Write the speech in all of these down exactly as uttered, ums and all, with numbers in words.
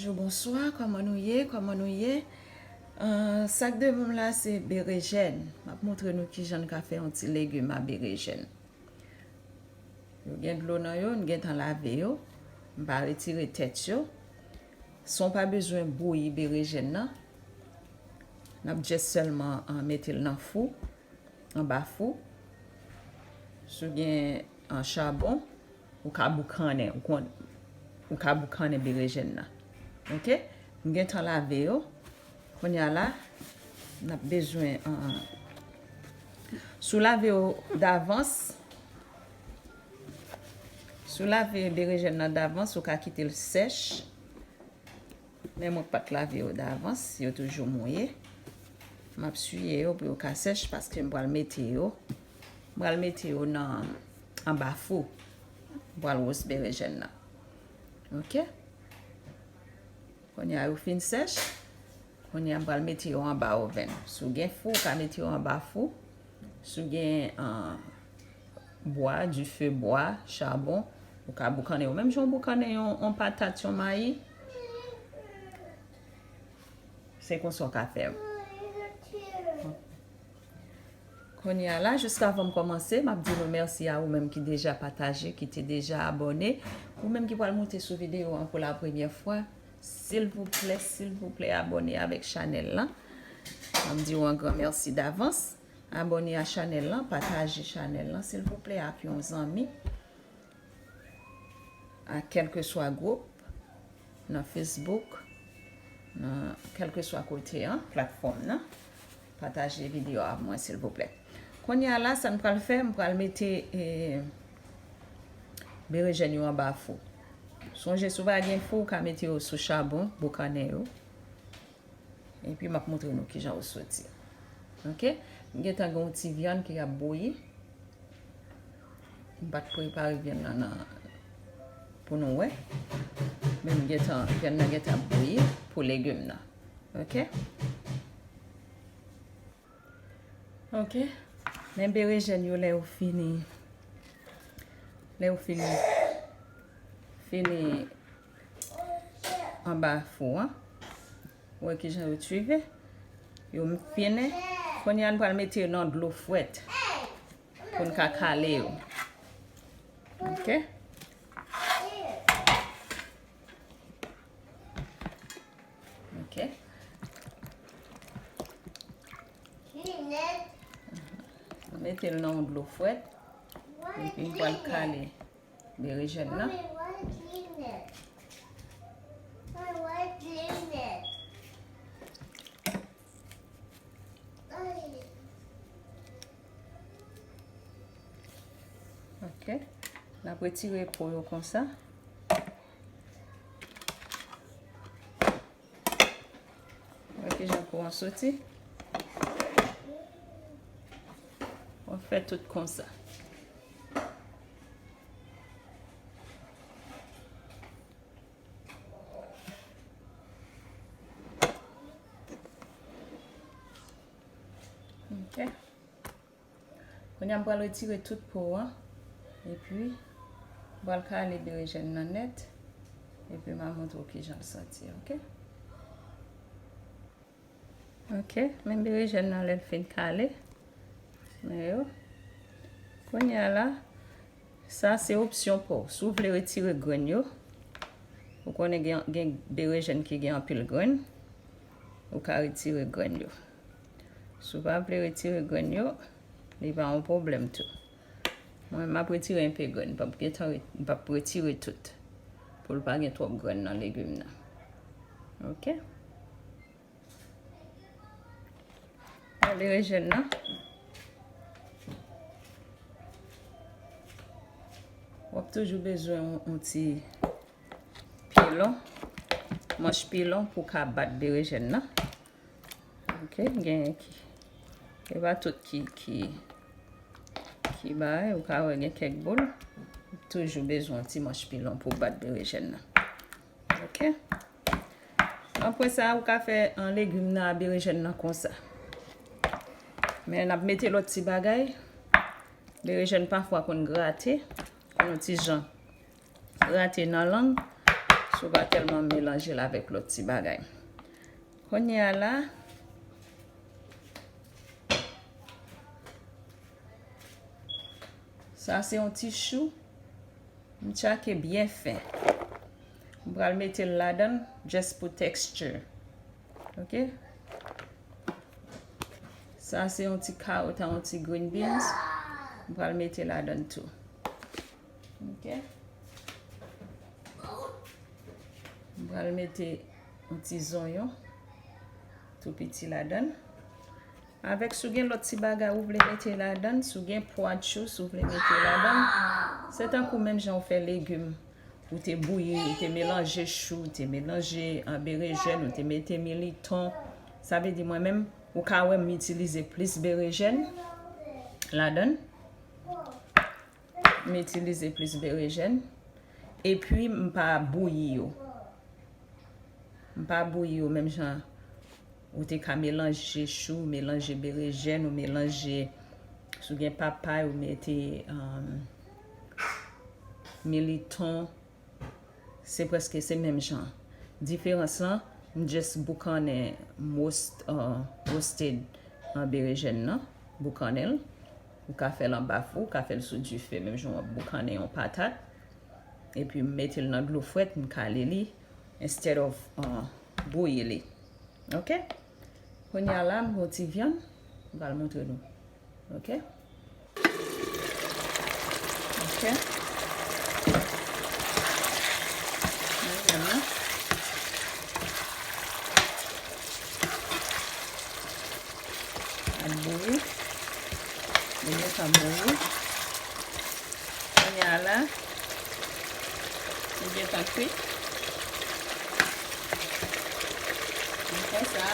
Bonjou, bonswa, kòman nou ye? Kòman nou ye? Ah, sa k devan m la se berejèn. M ap montre nou kijan n ka fè yon ti legim a berejèn. Yo gen dlo nan yo, n gentan lave yo. M pa retire tèt yo. San w pa bezwen bouyi berejèn nan. N ap just sèlman, ah, mete l nan fou, anba fou. Si w gen, ah, chabon, ou ka boukannen, ou konn, ou ka boukannen berejèn nan. Oke? M gentan lave yo. Kounye a la, n ap bezwen, ah, si w lave yo davans, si w lave berejèn nan davans, ou ka kite l sèch. Men mwen pa t lave yo davans, yo toujou mouye. M ap siye yo pou yo ka sèch paske m pral mete yo, m pral mete yo nan, anba fou. M pral wous berejèn nan. Oke? Kounye a yo fin sèch. Kounye a m pral mete yo anba ovèn. Si w gen fou, ou ka mete yo anba fou. Si w gen, ah, bwa, dife bwa, chabon, ou ka boukannen yo. Menm jan w boukannen yon, yon patat, yon mayi, se konsa w ka fè yo. Kounye a la, jiskavan m kòmanse, m ap di nou mèsi a ou menm ki deja pataje, ki te deja abòne. Ou menm ki pral moute sou videyo an pou la premyè fwa, silvouplè, silvouplè, abòne avèk chanèl lan. M ap di w yon gran mèsi davans. Abòne a chanèl lan, pataje chanèl lan, silvouplè, ak yon zanmi, ak kèlkeswa gwoup, nan Facebook, nan kèlkeswa kote an, platfòm nan. Pataje videyo a mwen, silvouplè. Kounye a la, sa n pral fè, m pral mete, eh, berejèn yo anba fou. Sonje, si w pa gen fou, ou ka mete yo sou chabon, boukannen yo. Epi m ap montre nou kijan yo soti. Oke? M gentan gen yon ti vyann ki ap bouyi. M pa t prepare vyann nan, nan, pou nou wè. Men m gentan, vyann nan gentan ap bouyi pou legim nan. Oke? Oke. Men berejèn yo lè yo fini. Lè yo fini. Fini anba fou an. Ou wè kijan yo tchwive? Yo fini. Kounye a n pral mete yo nan dlo frèt pou n ka kale yo. Oke? Oke. Mete l nan yon dlo frèt. Epi m pral kale berejèn nan. Oke. N ap retire po yo konsa. Wè kijan po an soti. W ap fè tout konsa. Oke. Kounye a m pral retire tout po an. Epi, m pral kale berejèn nan nèt. Epi, m a montre w kijan l santi, oke? Oke, men berejèn nan lè l fin kale. Men yo. Kounye a la, sa se opsyon pa w. Si w vle retire grenn yo, ou konnen gen, gen berejèn ki gen anpil grenn, ou ka retire grenn yo. Si w pa vle retire grenn yo, li pa yon pwoblèm tou. Mwen, m ap retire enpe grenn, m p ap gentan re-, m p ap retire tout. Pou l pa gen twòp grenn nan legim nan. Oke? Berejèn nan. W ap toujou bezwen yon, yon ti pilon, manch pilon pou w ka bat berejèn nan. Oke, gen ki, e pa tout ki, ki, ki bay, ou ka wè gen kèk boul. Ou toujou bezwen yon ti manch pilon pou w bat berejèn nan. Oke. Apre sa, ou ka fè, ah, legim nan a berejèn nan konsa. Men n ap mete lòt ti bagay. Berejèn pafwa konn grate. Konn yon ti jan grate nan lang. Ou pa tèlman melanje l avèk lòt ti bagay. Kounye a la, sa se yon ti chou. M tchake byen fen. M pral mete l ladan l just pou texture. Ok? Sa se yon ti kawòt ak yon ti green beans. M pral mete ladan l tou. Ok? M pral mete yon ti zonyon tou piti ladan l. Avèk si w gen lòt ti bagay ou vle mete ladan l, si w gen pwa chou, si w vle mete ladan l, se tankou menm jan w fè legim. Ou te bouyi, ou te melanje chou, ou te melanje, ah, berejèn, ou te mete militon. Sa vle di mwen menm, ou ka wè m itilize plis berejèn ladan l. M itilize plis berejèn. Epi m pa bouyi yo. M pa bouyi yo menm jan ou te ka melanje chou, melanje berejèn, ou melanje, si w gen papay, ou mete, um, militon. Se prèske se menm jan. Diferans lan, m just boukannen m roast, uh, roasted, uh, berejèn nan. Boukannen l. Ou ka fè l anba fou, ou ka fè l sou dife, menm jan w ap boukannen yon patat. Epi m mete l nan dlo frèt, m kale li, instead of, uh, bouyi li. Ok? Kounye a la, m gen yon ti vyann, m pral montre nou. Ok? Ok. Mwen vyann nan. Ap bouyi. Li gentan bouyi. Kounye a la, li gentan kwit. Konsa,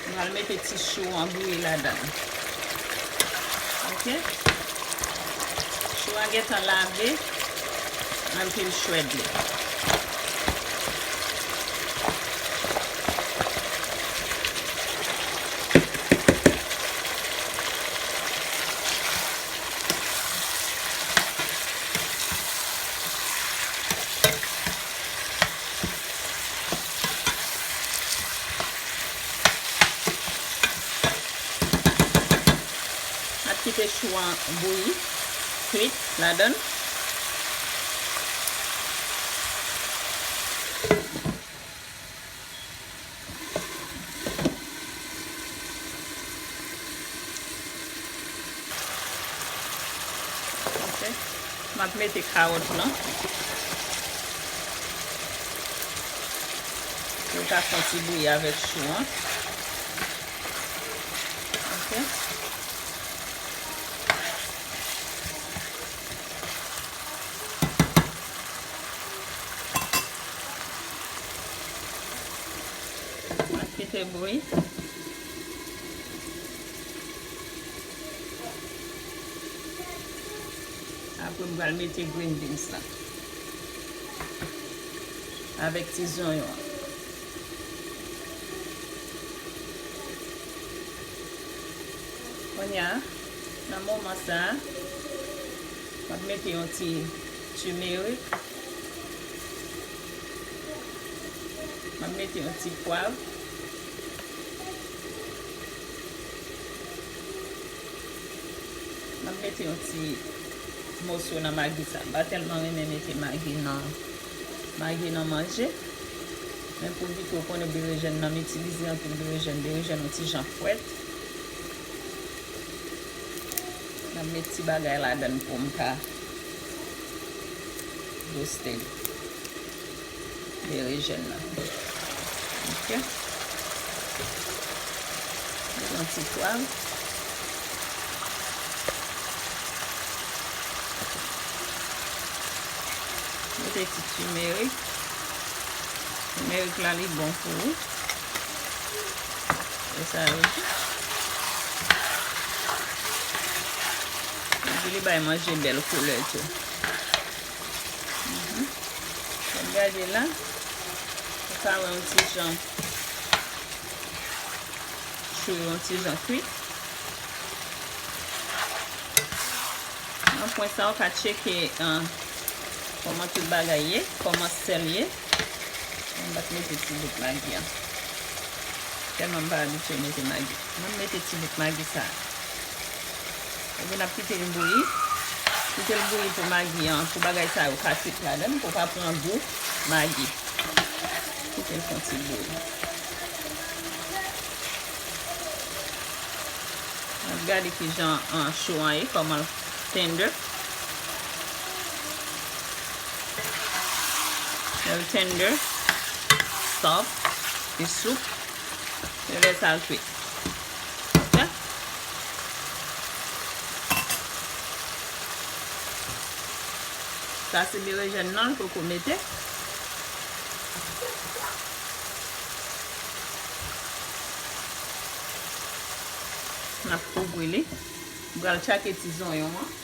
m pral mete ti chou an bouyi ladan l. Ok? Chou a gentan lave, ann pil shred li. N ap kite chou an bouyi, kwit ladan l. Ok. M ap mete kawòt lan. Yo ka fè yon ti bouyi avèk chou an. Ok. Mwen kite bouyi. Apre m pral mete green beans lan. Avèk ti zonyon an. Kounye a, nan moman sa a, m ap mete yon ti timerik. M ap mete yon ti pwav. M ap mete yon ti moso nan magi sa. M pa tèlman renmen mete magi nan, magi nan manje. Men pou vit ou konnen berejèn nan, m itilize anpil berejèn. Berejèn yon ti jan frèt. M ap met ti bagay ladan l pou m ka roasted berejèn nan. Ok. Yon ti pwav. Mete ti timerik. Timerik la, li bon pou ou. E sa yo di. Epi li bay manje bèl koulè tou. Mhm. Gade la. Ou ka wè yon ti jan chou yo, yon ti jan kwit. Nan pwen sa, ou ka tcheke, ah, kòman tout bagay ye, kòman sèl ye. M pa t mete ti bout magi an. Tèlman m pa abitye mete magi. Mwen m mete ti bout magi sa. Epi n ap kite l bouyi. Kite l bouyi pou magi an, pou bagay sa yo ka kwit ladan l, pou pa pran gou magi. Kite l fè yon ti bouyi. N ap gade kijan an cho an ye, kòman l tender. Lè l tender, soft, li soup, se lè sa l kwit. Ok? Sa se berejèn nan, l poko mete. N ap kouvri li. M pral tchake ti zonyon an.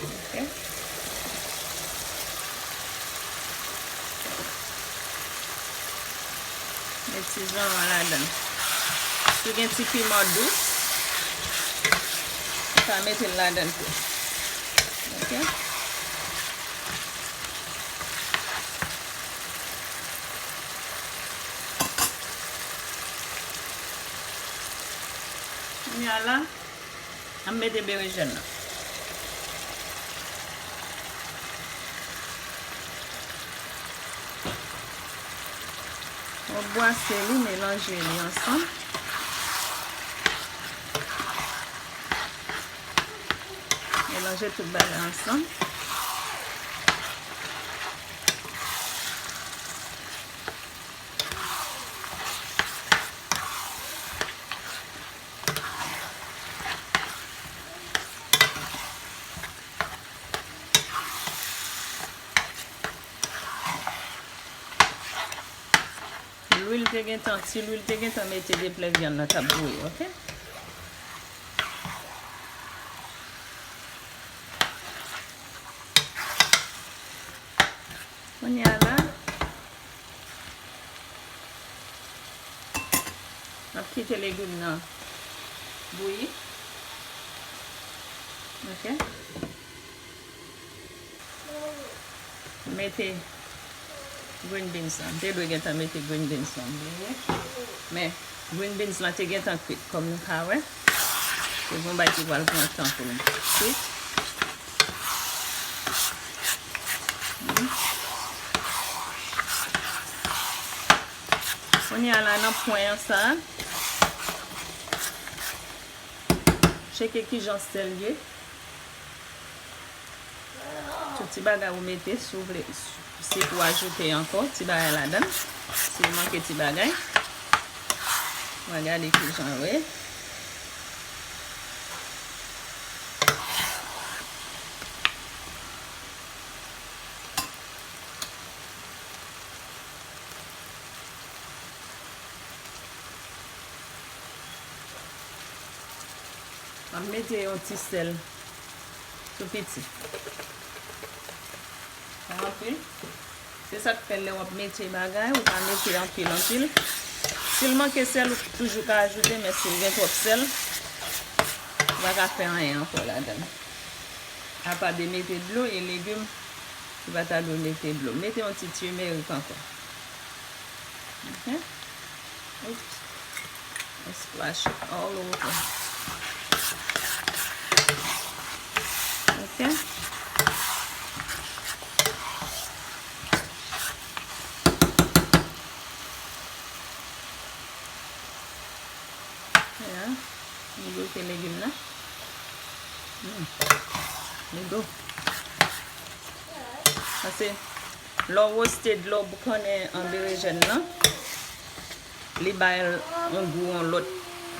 Ok. Met ti zonyon an ladan l. Si w gen ti piman dous, ou ka mete l ladan l tou. Ok. Kounye a la, m ap mete berejèn nan. Mwen bwase li, melanje li ansanm. Melanje tout bagay ansanm. Lwil te gentan, ti lwil te gentan mete depi lè vyann nan t ap bouyi, ok? Kounye a la, n ap kite legim nan bouyi. Ok. Mete green beans lan. M te dwe gentan mete green beans lan, m bliye. Men, green beans lan te gentan kwit, kòm nou ka wè. Se yon bagay ki pral pran tan pou l kwit. Kounye a la, nan pwen an sa, tcheke kijan sèl ye. Tout ti bagay ou mete, si w vle, si pou ajoute ankò ti bagay ladan l, si w manke ti bagay. Mwen gade kijan l ye. M ap mete yon ti sèl tou piti. Pa anpil. Se sa k fè lè w ap mete bagay, ou pa mete anpil, anpil. Si l manke sèl, ou toujou ka ajoute, men si l gen twòp sèl, ou pa ka fè anyen ankò ladan l. Apa de mete dlo e legim, ou pa ta dwe mete dlo. Mete yon ti turmeric ankò. Ok? Oops. And splash it all over. Ok? Ya. M goute legim nan. Hmm. Li gou. Pase lè w woste dlo boukannen an berejèn nan, li bay yon gou yon lòt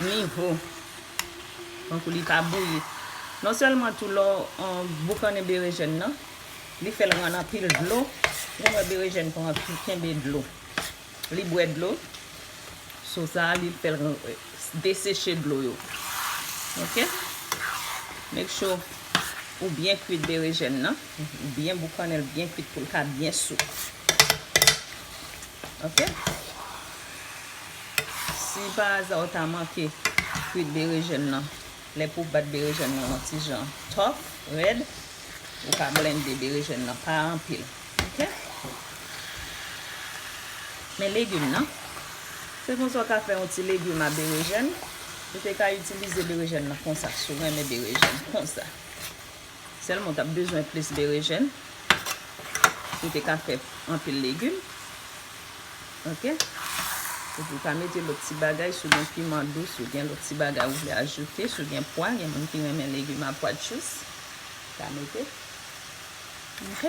nivo. Tankou li pa bouyi. Non sèlman tou lè w, um, boukannen berejèn nan, li fè l rann anpil dlo. Ou wè berejèn pran anpil, kenbe dlo. Li bwè dlo. So sa, li fè l, eh, deseche dlo yo. Ok? Make sure Ou byen kwit berejèn nan, ou byen boukannen l byen kwit pou l ka byen sou. Ok? Si pa aza ou ta manke kwit berejèn nan, lè pou bat berejèn nan yon ti jan tough, rèd, ou ka blende berejèn nan pa anpil. Ok? Men legim nan, se konsa w ka fè yon ti legim a berejèn. Ou te ka itilize berejèn nan konsa, si w renmen berejèn konsa. Sèlman w t ap bezwen plis berejèn. Ou te ka fè anpil legim. Ok? Epi w ka mete lòt ti bagay, si w gen piman dous, si w gen lòt ti bagay ou vle ajoute, si w gen pwa, gen moun ki renmen legim a pwa dous, ka mete. Ok?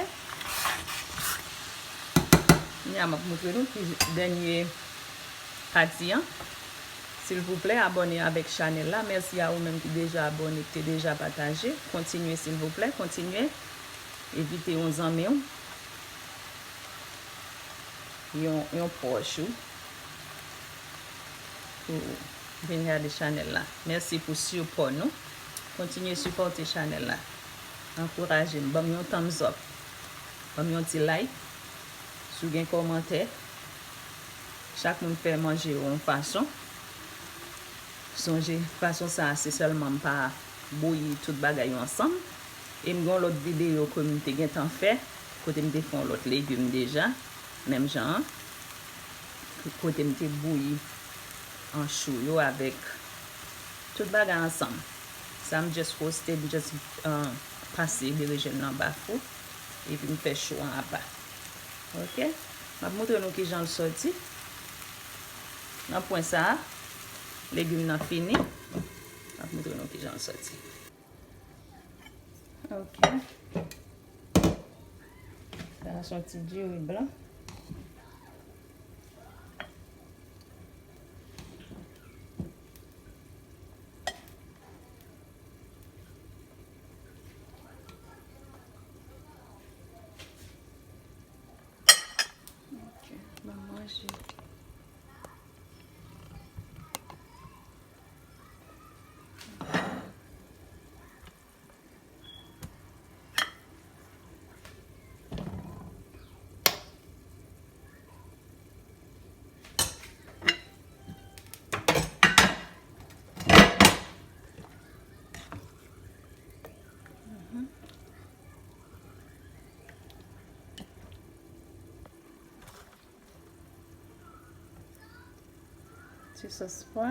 Kounye a m ap montre nou ki dènye pati an. Silvouplè, abòne avèk chanèl la. Mèsi a ou menm ki deja abòne, ki te deja pataje. Kontinye, silvouplè, kontinye. Envite yon zanmi w, yon, yon pwòch ou, pou vin gade chanèl la. Mèsi pou sipò nou. Kontinye sipòte chanèl la. Ankouraje m. Ban m yon thumbs up. Ban m yon ti like. Si w gen kòmantè, chak moun fè manje yo yon fason. Sonje, fason sa a, se sèlman m pa bouyi tout bagay yo ansanm. E m gen yon lòt videyo ke m te gentan fè, kote m te fè yon lòt legim deja, menm jan an. Kote m te bouyi anchou yo avèk tout bagay ansanm. Sa m just roste, m just, uh, pase berejèn nan anba fou, epi m fè chou an apa. Ok? M ap montre nou kijan l sòti. Nan pwen sa a, legim nan fini. M ap montre nou kijan l sòti. Ok. Sa a se yon ti diri blan. Ok, ban m manje. Ti sòs pwa.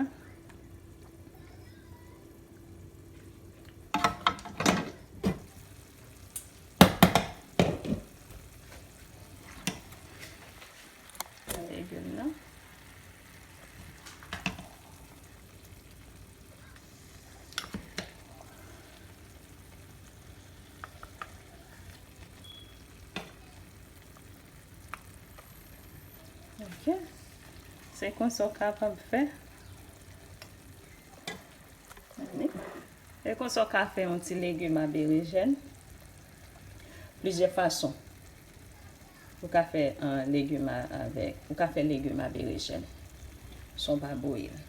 Legim nan. Ok. Se konsa w kapab fè. Tande? E konsa w ka fè yon ti legim a berejèn. Plizyè fason. Ou ka fè, uh, legim a, avèk, ou ka fè legim a berejèn san w pa bouyi l.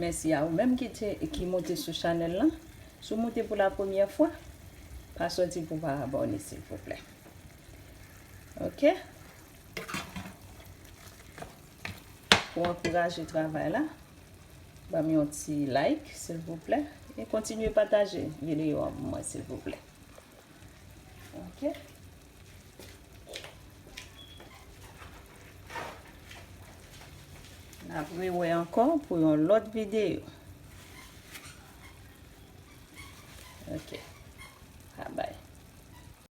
Mèsi a ou menm ki te, ki monte sou chanèl lan. Si w monte pou la premyè fwa, pa sòti pou w pa abòne, silvouplè. Ok? Pou ankouraje travay la, ban m yon ti like, silvouplè, e kontinye pataje videyo a pou mwen, silvouplè. Ok. N ap rewè ankò pou yon lòt videyo. Ok. Babay.